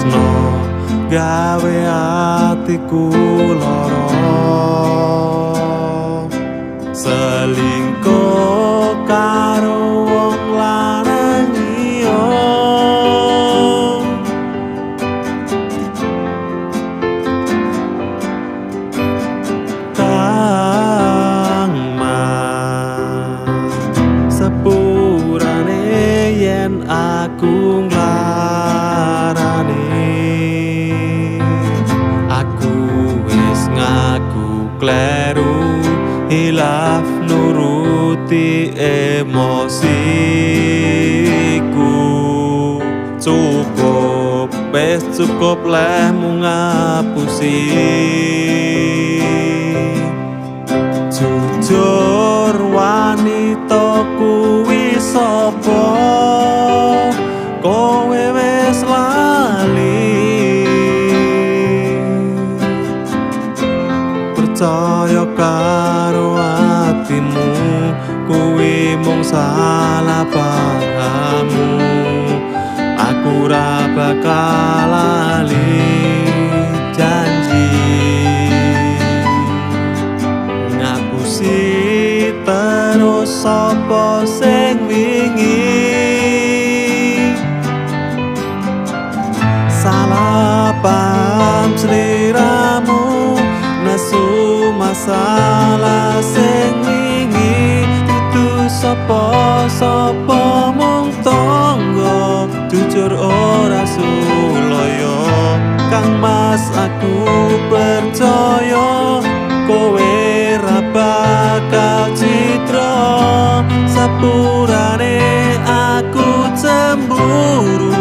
tresno gawe atiku lara. Selingkuh karo wong lanang liya. Kang Mas, sepurane yen aku nglarani. Aku wis ngaku kleru, hilaf nuruti emosiku. Cukup wis cukup lehmu ngapusi. Jujur wanita kuwi sapa? Kowe wis lali. Percaya karo atimu, kuwi mung salah pahammu. Aku ra bakal lali janji. Ngapusi terus sapa sing wingi. Salah paham sliramu, nesu masalah sing wingi. Dudu sapa-sapa mung tangga, jujur ora sulaya. Kang Mas, aku percaya kowe ra bakal cidra. Sepurane aku cemburu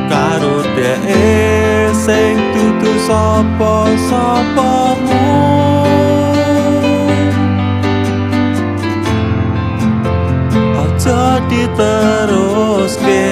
karo dhek sing dudu sapa-sapamu. Aja diteruske.